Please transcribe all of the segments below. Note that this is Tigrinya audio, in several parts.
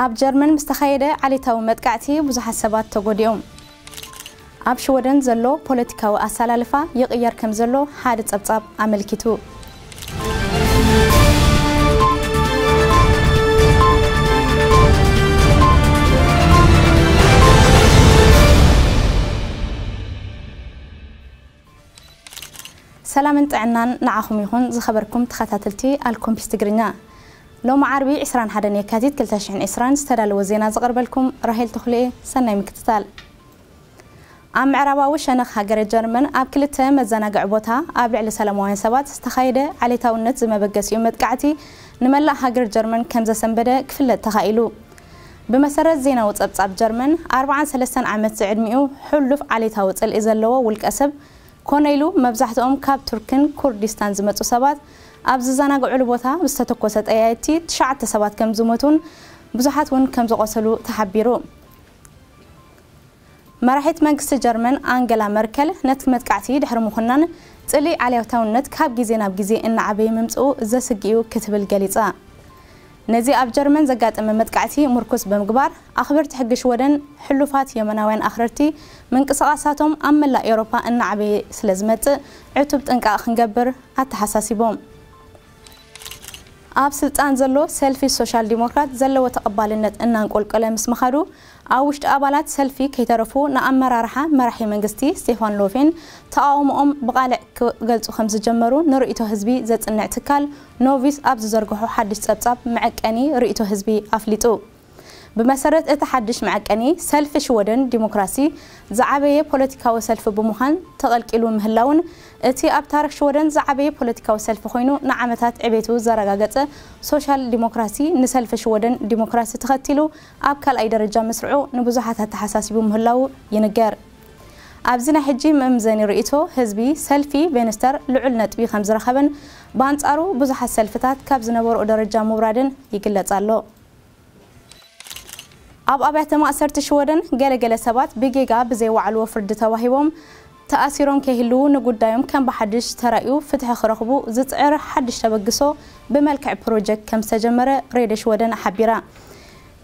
ኣብ ጀርመን ምስ ተኻየደ ዓሌታዊ መጥቃዕቲ ብዙሓት ሰባት ተጎዲኦም። ኣብ ሽወደን ዘሎ ፖለቲካዊ ኣሰላልፋ ይቕየር ከም ዘሎ ሓደ ጸብጻብ ኣመልኪቱ። ሰላምን ጥዕናን ንዓኹም ይኹን ዝኸበርኩም ተኸታተልቲ ኣልኮምፒስ ትግርኛ። ሎሚ ዓርቢ ዕስራን ሓደን የካቲት ክልተ ሽሕን ዕስራን ዝተዳለወ ዜና ዘቕርበልኩም ራሄል ተኽሌ። ሰናይ ምክትታል። ኣብ ምዕራባዊ ሸነኽ ሃገረ ጀርመን ኣብ ክልተ መዘናግዒ ቦታ ኣብ ልዕሊ ሰላማውያን ሰባት ዝተኻየደ ዓሌታውነት ዝመበገሲኡ መጥቃዕቲ ንመላእ ሃገር ጀርመን ከም ዘሰንበደ ክፍለጥ ተኻኢሉ። ብመሰረት ዜናዊ ጸብጻብ ጀርመን፣ ኣርባዓን ሰለስተን ዓመት ዝዕድሚኡ ሕሉፍ ዓሌታዊ ጽልኢ ዘለዎ ውልቀ ሰብ ኮነ ኢሉ መብዛሕትኦም ካብ ቱርክን ኩርዲስታን ዝመጹ ሰባት ኣብ ዝዘናግዑሉ ቦታ ዝተተኮሰ ጠያይቲ ትሽዓተ ሰባት ከም ዝሞቱን ብዙሓት እውን ከም ዝቖሰሉ ተሓቢሩ። መራሒት መንግስቲ ጀርመን ኣንገላ መርከል ነቲ መጥቃዕቲ ድሕሪ ምኹናን ጽልኢ ዓሌታውነት ካብ ግዜ ናብ ግዜ እናዓበየ ምምጽኡ ዘስግእ'ዩ ክትብል ገሊጻ። ነዚ ኣብ ጀርመን ዘጋጠመ መጥቃዕቲ ምርኩስ ብምግባር ኣኽበርቲ ሕጊ ሽወደን ሕሉፋት የመናውያን ኣኽረርቲ ምንቅስቓሳቶም ኣብ መላእ ኤውሮፓ እናዓበየ ስለ ዝመጽእ ዕቱብ ጥንቃቕ ክንገብር ኣተሓሳሲቦም። ኣብ ስልጣን ዘሎ ሰልፊ ሶሻል ዲሞክራት ዘለዎ ተቐባልነት እናንቆልቆለ ምስ ምኻዱ ኣብ ውሽጢ ኣባላት ሰልፊ ከይተረፉ ንኣመራርሓ መራሒ መንግስቲ ስቴፋን ሎፌን ተቓውሞኦም ብቓልዕ ክገልጹ ከም ዝጀመሩ ንርእይቶ ህዝቢ ዘጽንዕ ትካል ኖቪስ ኣብ ዝዘርግሖ ሓድሽ ጸብጻብ መዐቀኒ ርእይቶ ህዝቢ ኣፍሊጡ። ብመሰረት እቲ ሓድሽ መዐቀኒ ሰልፊ ሽወደን ዲሞክራሲ ዝዓበየ ፖለቲካዊ ሰልፊ ብምዃን ተቐልቂሉ ምህላውን እቲ ኣብ ታሪኽ ሽወደን ዝዓበየ ፖለቲካዊ ሰልፊ ኮይኑ ንዓመታት ዕቤቱ ዘረጋገጸ ሶሻል ዲሞክራሲ ንሰልፊ ሽወደን ዲሞክራሲ ተኸቲሉ ኣብ ካልኣይ ደረጃ ምስርዑ ንብዙሓት ኣተሓሳሲቡ ምህላው ይንገር። ኣብዚ ናይ ሕጂ መምዘኒ ርእይቶ ህዝቢ ሰልፊ ቬንስተር ልዑል ነጥቢ ከም ዝረኸበን ብኣንጻሩ ብዙሓት ሰልፍታት ካብ ዝነበርኦ ደረጃ ምውራደን ይግለጽ ኣሎ። ኣብ ኣብያተ ማእሰርቲ ሽወደን ገለገለ ሰባት ብጌጋ ብዘይወዓልዎ ፍርዲ ተዋሂቦም ተኣሲሮም ከይህልዉ ንጉዳዮም ከም ብሓድሽ ተራእዩ ፍትሒ ክረኽቡ ዝጽዕር ሓድሽ ተበግሶ ብመልክዕ ፕሮጀክት ከም ዝተጀመረ ሬድዮ ሽወደን ሓቢራ።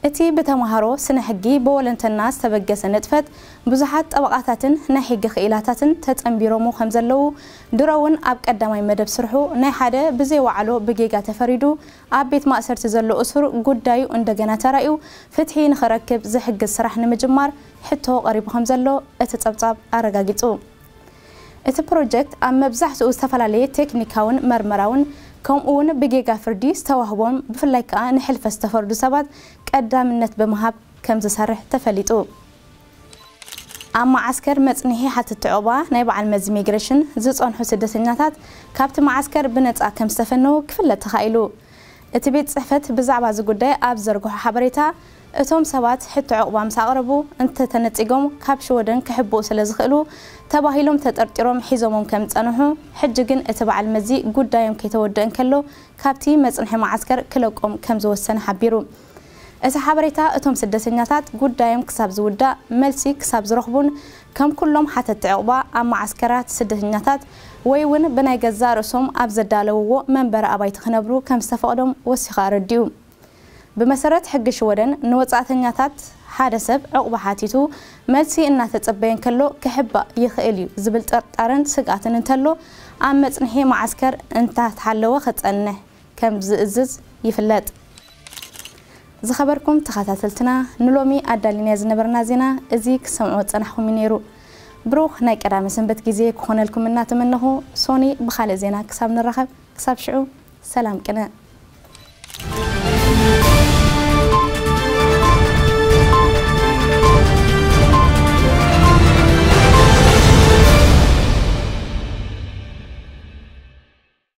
እቲ ብተምሃሮ ስነ ሕጊ ብወለንተና ዝተበገሰ ንጥፈት ብዙሓት ጠበቓታትን ናይ ሕጊ ክኢላታትን ተጸንቢሮሞ ከም ዘለዉ ድሮ እውን ኣብ ቀዳማይ መደብ ስርሑ ናይ ሓደ ብዘይወዓሎ ብጌጋ ተፈሪዱ ኣብ ቤት ማእሰርቲ ዘሎ እሱር ጉዳዩ እንደገና ተራእዩ ፍትሒ ንኽረክብ ዝሕግዝ ስራሕ ንምጅማር ሕቶ ቀሪቡ ከም ዘሎ እቲ ጸብጻብ ኣረጋጊጹ። እቲ ፕሮጀክት ኣብ መብዛሕትኡ ዝተፈላለየ ቴክኒካውን መርመራውን ከምኡ እውን ብጌጋ ፍርዲ ዝተዋህቦም ብፍላይ ከኣ ንሕልፈት ዝተፈርዱ ሰባት ቀዳምነት ብምሃብ ከም ዝሰርሕ ተፈሊጡ። ኣብ መዓስከር መጽንሒ ሓተቲ ዑቕባ ናይ በዓል መዚ ሚግሬሽን ዝጸንሑ ስደተኛታት ካብቲ መዓስከር ብነጻ ከም ዝተፈነዉ ክፍለጥ ተኻኢሉ። እቲ ቤት ጽሕፈት ብዛዕባ እዚ ጉዳይ ኣብ ዘርግሖ ሓበሬታ፣ እቶም ሰባት ሕቶ ዑቕባ ምስ ኣቕረቡ እንተተነጺጎም ካብ ሽወደን ክሕብኡ ስለ ዝኽእሉ ተባሂሎም ተጠርጢሮም ሒዞሞም ከም ዝጸንሑ፣ ሕጂ ግን እቲ በዓል መዚ ጉዳዮም ከይተወደአ እንከሎ ካብቲ መጽንሒ መዓስከር ክለቆም ከም ዝወሰነ ሓቢሩ። እቲ ሓበሬታ እቶም ስደተኛታት ጉዳዮም ክሳብ ዝውዳእ መልሲ ክሳብ ዝረኽቡን ከም ኩሎም ሓተቲ ዕቑባ ኣብ መዓስከራት ስደተኛታት ወይ እውን ብናይ ገዛእ ርእሶም ኣብ ዘዳለውዎ መንበሪ ኣባይቲ ክነብሩ ከም ዝተፈቕዶም ወሲኹ ኣረዲኡ። ብመሰረት ሕጊ ሽወደን ንወጻእተኛታት ሓደ ሰብ ዕቑባ ሓቲቱ መልሲ እናተጸበየ እንከሎ ክሕባእ ይኽእል እዩ ዝብል ጥርጣረን ስግኣትን እንተሎ ኣብ መጽንሒ መዓስከር እንተተሓለወ ክጸንሕ ከም ዝእዝዝ ይፍለጥ። ዝኸበርኩም ተኸታተልትና ንሎሚ ኣዳሊናዮ ዝነበርና ዜና እዚ ክሰምዑ ጸናሕኩም እዩ ነይሩ። ብሩኽ ናይ ቀዳመ ሰንበት ግዜ ክኾነልኩም እናተመነኹ ሶኒ ብኻልእ ዜና ክሳብ ንራኸብ ክሳብ ሽዑ ሰላም ቅነ።